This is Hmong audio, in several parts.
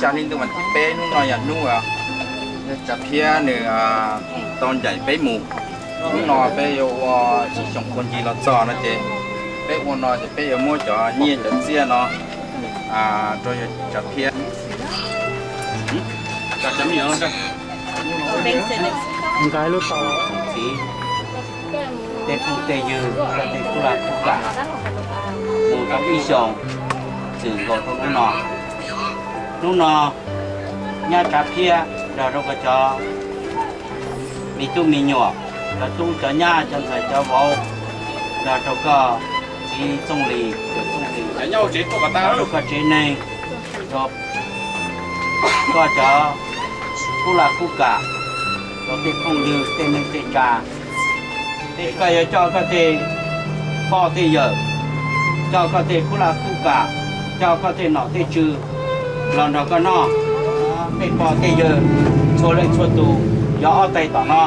Yog li ntuj vas thib peb, hnub no yog hnub uas Tsav Phiab nws tau ncaim peb mus. Hnub no peb yuav ua tsis xyoo kua ncig los txog no ces peb ua no ces peb yuav muab cov nyiaj cov txiaj no rau yawg Tsav Phiab. Txiv, tej phooj tej ywg, tej tub lag tub kam, mus tau ib xyoos txwm nkaus rau hnub no. Hnub no nyab Tsav Phiab nrog rau koj cov me tub me nyuam, cov tub cov nyab cov ntxhais cov vauv, nrog rau koj txiv Txooj Lis, Txooj Lis, nrog rau koj tsev neeg, rau koj cov kub laj kub kam, rau tej phooj ywg tej neej tej tsa. Tej koj yuav coj koj tej pog tej yawm, coj koj tej kub laj kub kam, coj koj tej nom tej tswv los nrog koj noj. Tej pog tej yawg txhua leej txhua tus yog ob tais tom no.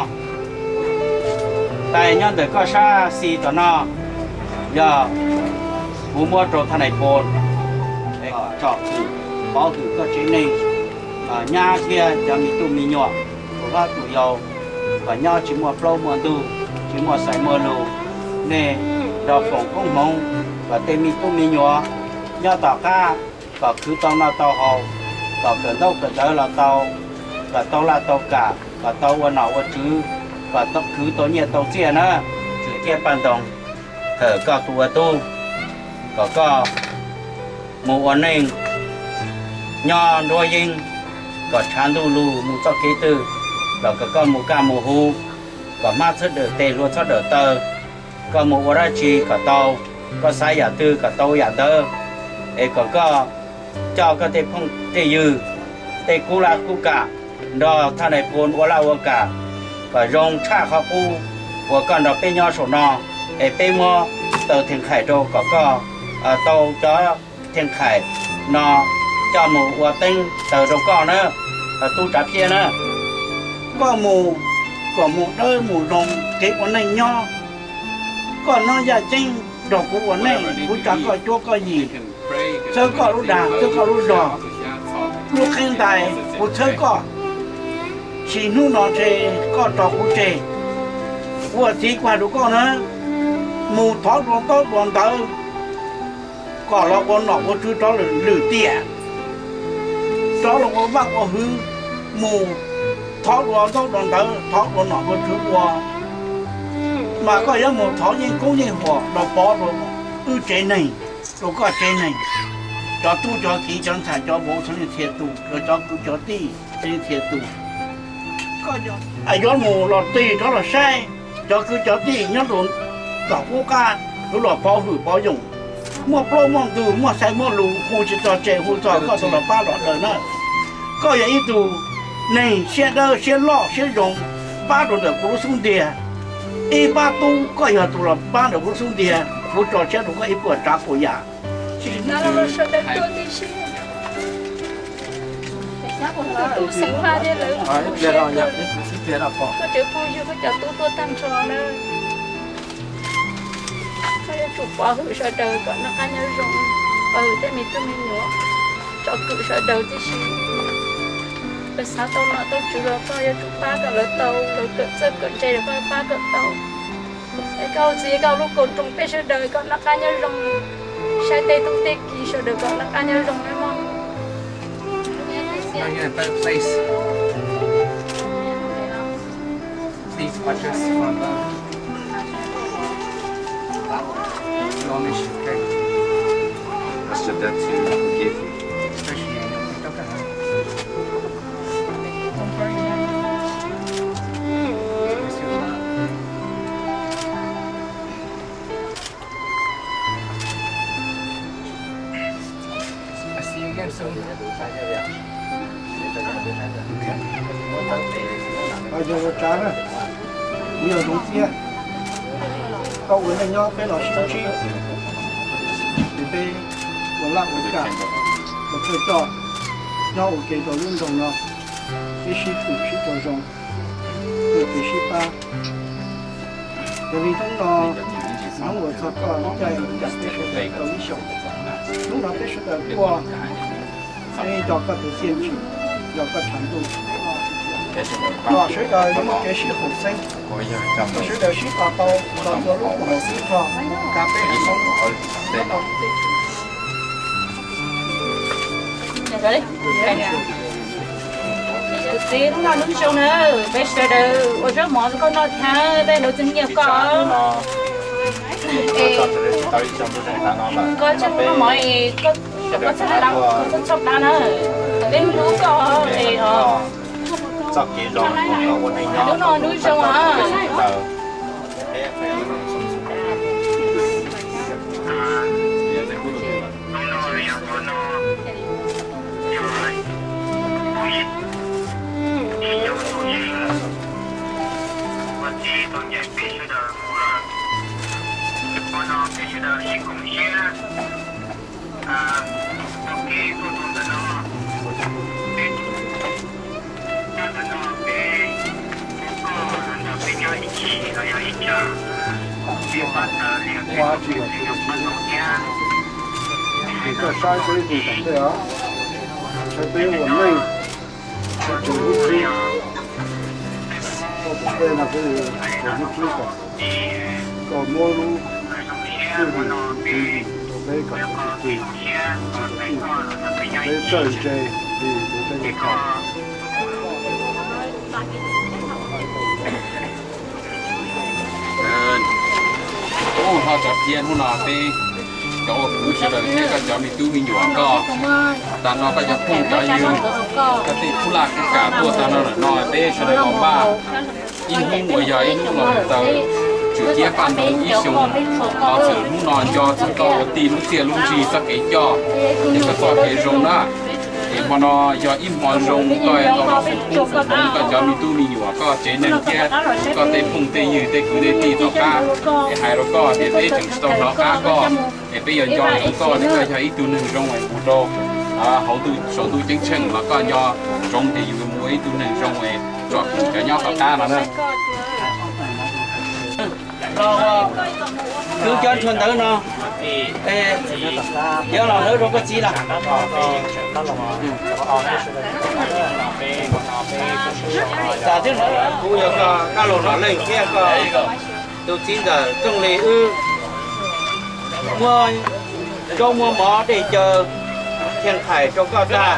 Tais nyob ntawm koj sab xis tom no yog kuv muab rau thaj nais phoo tsom kwm pov hwm koj tsev neeg, nyab thiab cov me tub me nyuam, tus hlob tus yau, kom nyob tsis muaj plaub muaj ntug, tsis muaj xais muaj lus. Nej nrog foom koob hmoov kom tej me tub me nyuam nyob tom qab kom khwv tau noj tau haus, kom kawm ntaub kawm ntawv los tau, kom tau laj tau kam, kom tau ua nom ua tswv, kom khwv tau nyiaj tau txiaj na. Tswm Ciaj Paj Ntoo, thawm koj tus ua tub, kom koj mus ua neej nyob nruab yeeb, kom tshav ntuj lug mus txoj kev twg los kom koj mus kaj mus huv, kom hmab txhob dawm tes hlua txhob dawm taw, koj mus ua dab tsi kom tau, koj xav yam twg kom tau yam ntawd, es kom koj coj koj tej phooj tej ywg, tej kub laj kub kam nrog thaj nais phoo ua laj ua kam kom zoo tshaj qhov qub uas koj nrog peb nyob saum no, es peb muab taw theej khais rau kom koj tau cov theej khais no coj mus ua teeb taws rau koj na, tub Tsav Phiab na. Koj mus kom mus dawb mus zoo kev ua neej nyob. Koj nyob yaj ceeb nrog kuv ua neej, kuv tsa koj cuab koj yig, txhawb koj lub dag txhawb koj lub zog. Lub qeeb ntais kuv txhawb koj, tsis hnub no ntshe koj tso kuv tseg. Ua txiv kuv hais rau koj na, mus thov dua ntaub dua ntawv kom los ua nom ua tswv rov lwm tiam, rov los ua vaj ua hwv, mus thov dua ntaub dua ntawv thov ua nom ua tswv ua, mas koj yuav mus thov yeej koob yeej huam los pov rau wb tsev neeg, rau koj tsev neeg, cov tub cov kiv cov ntxhais cov vauv txhua leej txhia tus, rau cov kwv cov tij txhua leej txhia tus. Yuav mus los tig rov los saib cov kwv cov tij nyob rau tom qub qab, yuav los pov hwm pov yoos, muaj plaub muaj ntug muaj xaiv muaj lus hu tsis txog tseg hu txog koj tau los pab los daws na. Koj yog ib tug neeg siab dawb siab loj siab zoo, pab rau ntawm kuv lub xub ntiag. Ib pab tub koj yog tus los pab ntawm kuv lub xub ntiag, kuv tso siab rau koj ib puas tsav puas yam. Koj tsev phooj ywg koj cov tub tuaj tag nrho na. Koj yuav tsum pov hwm sawv daws kom noj qab nyob zoo, pov hwm tej me tub me nyuam, tsom kwm sawv daws tib si. Lawv xav tau nom tau tswv los koj yuav tsum pab kom lawv tau, lawv kawm txawj kawm ntse los koj pab kom tau. Es koj ua txiv koj lub koom roos peb sawv daws kom noj qab nyob zoo, saib tej tub tej kiv sawv daws kom noj qab nyob zoo na mog. These watches from uh, Flemish, okay? That's the debt to forgive you. Especially in your Yog ua tsav na, kuv yog Zoov Txiab, koj ua neej nyob peb los sib ntsib, ces peb ua laj ua kam, ua txawj coj, nyob ua ke rau lub nroog no, peb sib hwm sib tau zoo, ua kev sib pab. Yog li hnub no, hnub uas txog koj lub caij ua cas peb sawv daws tau ib xyoos, hnub no peb sawv daws tuaj Yeej yog koj tus txiaj ntsig, yog koj tshav ntuj, kom sawv daws muaj kev sib haum xeeb, kom sawv daws sib pab tau, tau tua lub koom haum xeeb rog, kav peb haiv Hmoob. Tus txiv, hnub no hnub zoo na, peb sawv daws ua zaub mov rau koj noj thiab peb hlub txog nyiaj koj. Koj tseem noj mov, koj txhob txhob plab na, peb hlub koj es os. Hnub no hnub zoo os. Ces koj saib peb tus tom ntej os, saib peb ua neej, tseem lub hlwb, koj tus kheej no peb tseem lub hlwb kom koj muab lub txuj ntxim rau peb kom txaus tus twg, peb txawj ntse li tus peb ua tau. Ub, ho cov thiab hnub no peb cov ua kwv sawv daws thiab koj cov me tub me nyuam koj, tag no koj cov phooj cov ywg, koj tej khub laj khub kam tuaj tag no lawm no peb sawv daws los npaj ib hnub uas yog ib hnub los mus taw tswm ciab paj ntoo ib xyoo, los txog hnub no nco txog koj ua tij lub txiaj lub ntsig txoj kev coj, es koj txoj kev zoo na. Es hmo no yog ib hmo zoo koj tau los foom koob foom hmoov koj cov me tub me nyuam, koj tsev neeg thiab koj tej phooj tej ywg tej kwv tej tij tom qab, es hais rau koj tias peb tseem tsis tau hnov qab koj, es peb yuav nco ntsoov koj, koj yog ib tug neeg zoo es mus rau hauv ntuj saum ntuj ceeb tsheej los koj nco ntsoov tias yus mus ua ib tug neeg zoo es tsom kwm cov nyob tom qab no na. Los, kwv cov ntsuag ntawv no, es, yuav los hlawv rau koj txiv lawm. Tam twb hnov kuv yog koj dab laug Nom Leej thiab koj tus txiv ntxawm Tooj Lis wb muab zaub muab mov dej cawv thiaj qhais rau koj tag.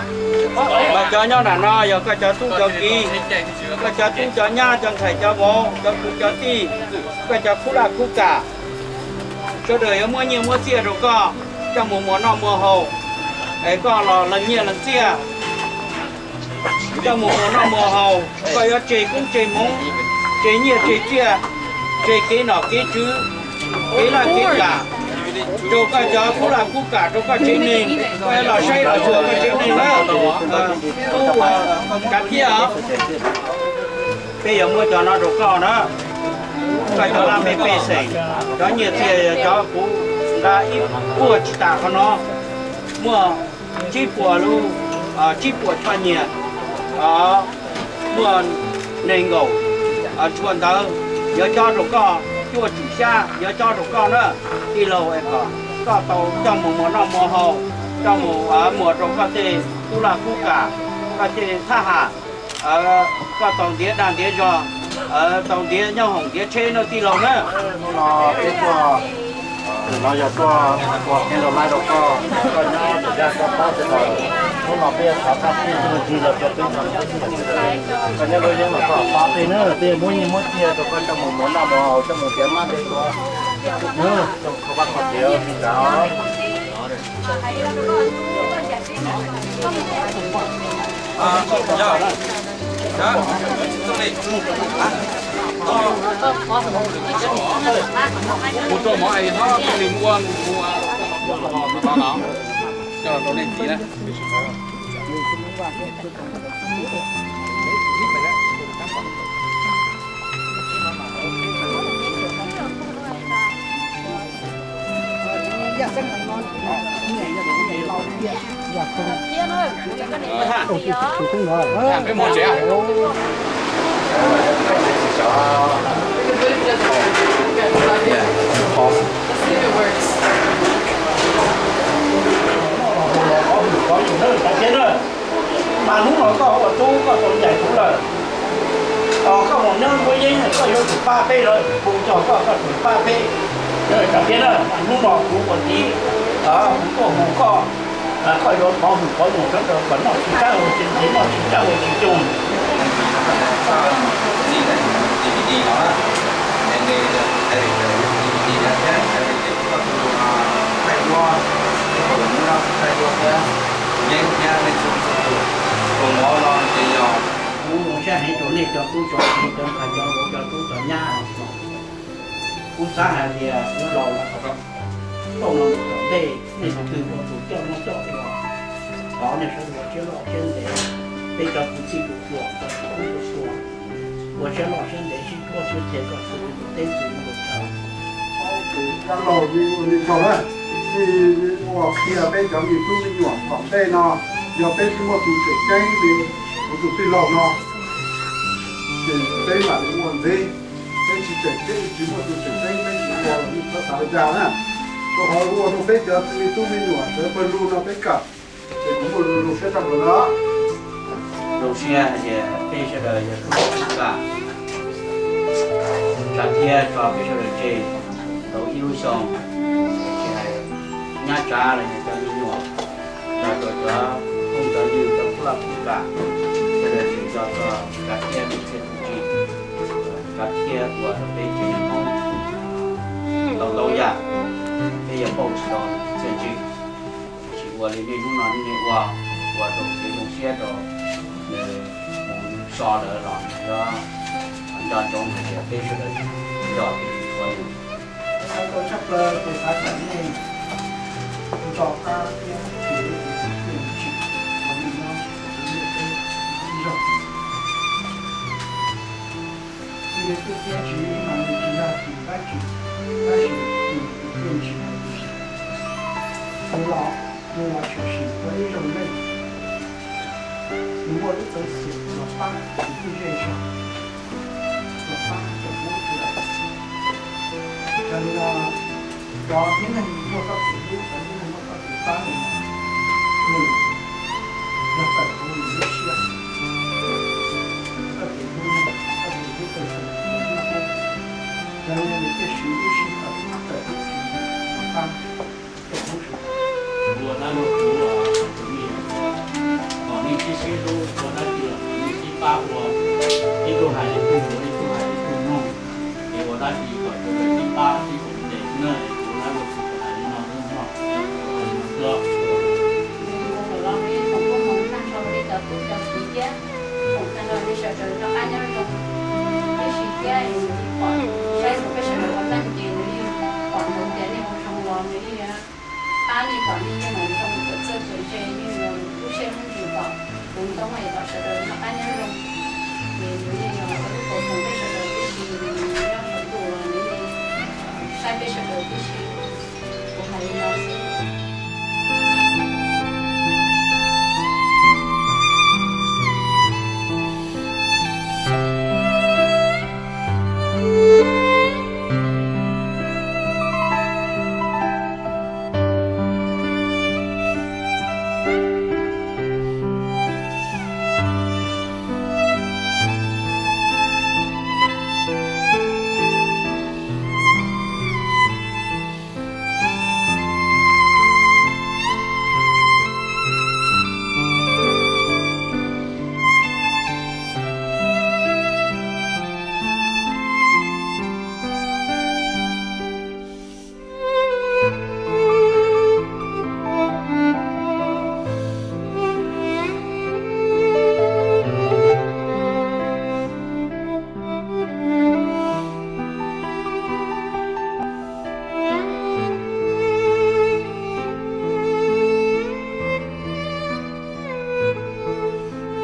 Mas cov nyob nram no yog koj cov tub cov kiv, koj cov tub cov nyab cov ntxhais cov vauv cov kwv cov tij, koj cov khub laj khub kam, sawv daws yuav muab nyiaj muab txiaj rau koj coj mus muas noj muas haus, es koj los lees nyiaj lees txiaj, coj mus muas noj muas haus, koj yuav tseg koob tseg hmoov, tseg nyiaj tseg txiaj, tseg kev nom kev tswv, kev laj kev kam, rau koj cov khub laj khub kam rau koj tsev neeg, koj yuav los saib los xyuas koj tsev neeg na. Tub Kav Phiab os, peb yuav muab cov no rau koj na. Koj cov laj mej pej xeem, cov nyiaj txiaj cov kuv nqa ib puas tsis tas qhov no, muaj tsib puas lub, tsib puas choj nyiaj, muaj nees nkaum tshuaj ntawv, yuav cob rau koj, cuaj tsum xyab yuav cob rau koj na. Tij laug, kom koj tau coj mus muas noj muas haus, coj mus muas rau koj tej khub laj khub kam, koj tej thab ham, koj tau ntiav dag ntiav zog, tau ntiav nyob hoom ntiav tsheb na tij laug na. Hnub no peb tuaj, no yog tuaj ua kev hlub rau koj, koj nyob tsis yaj koj pab sawv daws. Hnub no peb yuav thov txhaj txhij txuj ntsig los rau peb cov niam txiv sawv daws. Koj nyob lub yeeb los koj pab peb na, peb muab nyiaj muab txiaj rau koj coj mus muas noj muas haus, coj mus ntiav mab ntiav duav, coj mus kho vaj kho tsev os. Mus rau mov es hlob Txooj Lis mus ua, mus ua, coj los rau nej txiv na. Peb mus tsev. Hnub no koj ua tub koj tau ncaim kuv lawm, koj mus nyob nruab yeeb koj yuav tsum pab peb lawm, kuv cog koj koj tsum pab peb. Tso thiab na, hnub no kuv ua txiv, kuv tuaj hu koj, koj yuav thov hwm thov nyuam sawv daws kom noj tsis tsawg ua tsis ntxiv, noj tsis tsawg ua tsis coob. Kuv zoo siab heev rau nej cov tub cov kiv, cov ntxhais cov vauv, cov tub cov nyab. Kuv xav hais tias kuv laus lawm, txoj no tom ntej nej tus twg ua tus coj noj coj ua, thov nej sawv daws ua siab loj siab ntev. Peb cov kwv tij ruam ruam, cov tub ruam ruam, ua siab loj siab ntev sib hlub sib qhia kom txhua tus teb txhua tus chaw. Tus dab laug ua li tsaug na, ua qhia peb cov me tub me nyuam tom ntej no, yog peb tsis muaj tus tseem ceeb li kuv tus tij laug no, ces peb mam li ua ntxiv. Peb tsis tseem ceeb, tsis muaj tus tseem ceeb, peb tsis ua los nej txhob xav li cas na. Rau qhov ua rau peb cov me tub me nyuam sawv pawg lug no peb kam, ces kuv muaj lus zoo siab tshaj plaws no. Zoo siab hais tias peb sawv daws yog tub hluas tub kam, tsav thiab tso peb sawv daws tseg tau ib lub xyoo, tsis hais nyab tsav los yog cov me nyuam, los rau cov phooj cov ywg, cov pub laj pub kam, sawv daws tseem nco txog tsav thiab tus txiaj tus ntsig, tsav thiab ua rau peb tsev neeg Hmoob tau ntau yam, peb yuav pauj tsis tau txiaj ntsig. Tiam sis ua li nej hnub no nej ua, ua rau kev zoo siab rau nws mus so lawm los nws yuav nco ntsoov hais tias peb sawv daws nco tus ntxhua nws. Xav tau tshaj plaws ces xav kom nej nco qab thiab tus txiaj tus ntsig uas nej nyob hauv lub ntiaj teb ib zaug. Tus niam txiv thiab txiv mas nws tsis yog tus dab tsi, tab sis tus niam tus txiaj ntsig hais tias nws los, nws los tshwm sim ua ib zaug neej, nws muaj lub txeev xwm los pab tus kwj zej zog, los pab cov Hmoob sawv daws. Yog li no, cov tib neeg muaj txoj kev hlub, cov tib neeg muaj txoj kev pab no, nws yog tawm hauv nws lub siab. Txoj kev hlub no, txoj kev hlub pes tsawg, yog li nws thiaj siv lub siab kom tawm hauv tsev los pab cov Hmoob sawv daws. Ua dab laug kuv, tus me nyuam, kom nej sib sib hlub, ua dab tsi los kom nej sib pab ua, ib tug hais ib tug yuav, ib tug hais ib tug mloog, es ua dab tsi kom sawv daws sib pab sib koom tes na, es kuv dab laug kuv hais li no xwb mog. Ua li no xwb. Nws mus lawm los nws yeej tsoom kuj mus tag nrho li cov tub cov kiv thiab, tsoom tag nrho li sawv daws noj qab nyob zoo, tiam sis thiab nws yeej pom saib thaum peb sawv daws ua tag ces nws yeej pom ntsoov tias nej ua zoo los nws yeej pab nej kom nej yeej mus zoo kawm txawj kawm ntse, yeej lub siab lub ntsws kom kuv Ntxoov es kom sawv daws noj qab nyob zoo. Ces nws yeej ua lub kaus hmoov peb sawv daws tib si, nws nyob saum ntuj los nws yeej saib peb sawv daws tib si. Kuv hais li no xwb.